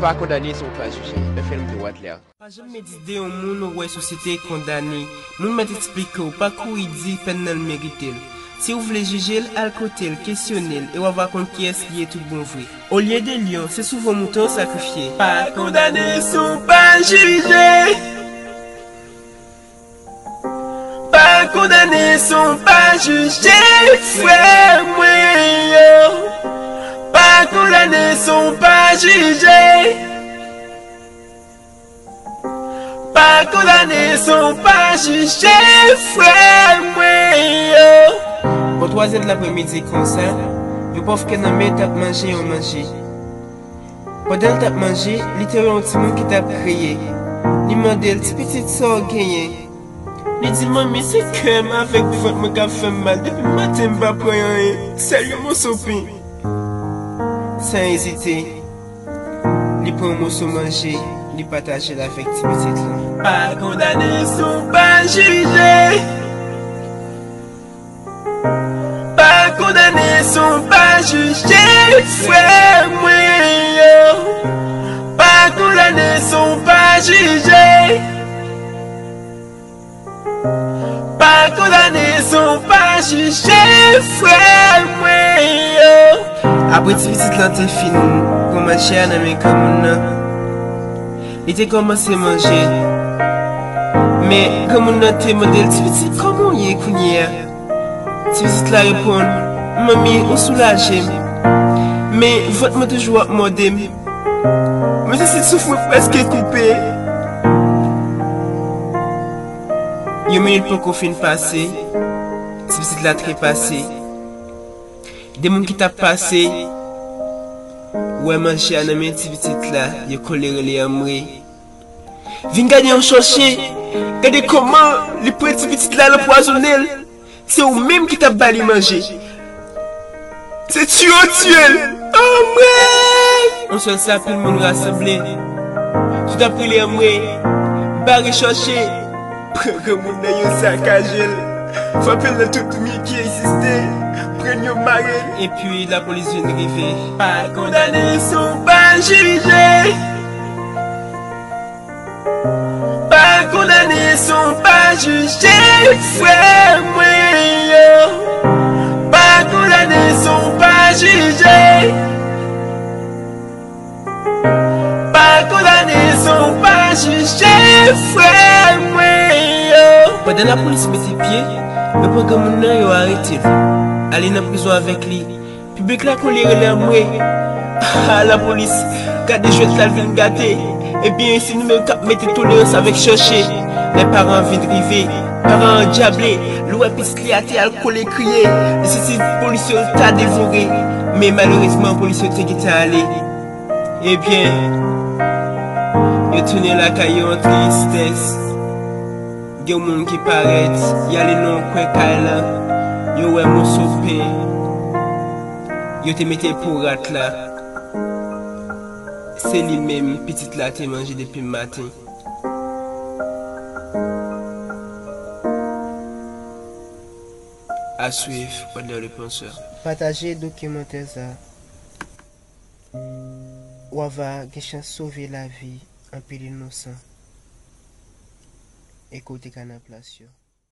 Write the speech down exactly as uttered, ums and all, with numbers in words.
Pa kondane san w pa jije. Un film de Wadler. Pa janm met ide yon moun ou wè sosyete kondane. Moun mèt eksplike w, pa kouri di pèn nan l merite l. Si w vle jije l, al kote l, kesyone l, e w a va konn kiyès li ye tout bon vre. Olye de lyon, se souvan mouton w sakrifye. Pa kondane san w pa jije. Pa kondane san w pa jije, frè mwen yo. Pa kondane san w pa jije. Pa kondane san w pa jije, frè mwen yo. Bò twa zè de lapremidi konsa, yon pòv kè nan men t ap manje yon manje. Pandan l t ap manje, li te wè yon timoun ki t ap kriye. Li mande l, "Ti pitit, sa w genyen?" Li di, "Manmi, se kè m avèk vant mwen k ap fè m mal. Depi maten, m pa pran anyen, sèl yon moso pen." San ezite, li pran yon moso manje, li pataje l avèk ti pitit lan. Pa kondane san w pa jije. Pa kondane san w pa jije, frè mwen yo. Pa kondane san w pa jije. Pa kondane san w pa jije, frè mwen yo. Apre ti pitit lan te fin pran manje a nan men granmoun nan, li te kòmanse manje. Men granmoun nan te mande l, "Ti pitit, kòman w ye kounye a?" Ti pitit la reponn, "Manmi, ou soulaje m. Men vant mwen toujou ap mòde m. Mwen santi souf mwen prèske koupe." Yon minit poko fin pase, ti pitit la trepase. De moun ki t ap pase wè manje a nan men ti pitit la, yo kole rele anmwe. Vin gade yon chòche, gade kòman li pran ti pitit la, l anpwazonnen l. Se ou menm ki t ap ba li manje. Se tiye w tiye l. Anmwe! Yon sèl sa, pil moun rasanble. Tout ap rele anmwe. Bare chòche. Pran granmoun nan, yo sakaje l. Frape l nan tout mi ki egziste. Pran l, yo mare l. Epi lapolis vin rive. Pa kondane san w pa jije. Pa kondane san w pa jije, frè mwen yo. Pa kondane san w pa jije. Pa kondane san w pa jije, frè mwen yo. Pandan lapolis mete pye, yo pran granmoun nan, yo arete l, ale nan prizon avèk li. Piblik la kole rele anmwe. Ah, lapolis, gade jwèt la vin gate. Ebyen, se nou menm k ap mete tolerans avèk chòche. Lè paran an vin rive, paran an dyablé, li wè pitit li atè, al kole kriye. Li santi polis yo ta devore. Men malerezman, polis yo te gentan ale. Ebyen, yo tounen lakay yo an tristès. Gen moun ki parèt, y ale nan yon kwen kay la, yo wè moso pen yo te mete pou rat la. Se li menm pitit la te manje depi maten. À suivre, Wadler le Penseur. Pataje dokimantè sa. W a va gen chans sove lavi anpil inosan. Ekoute Kanal Plas yo.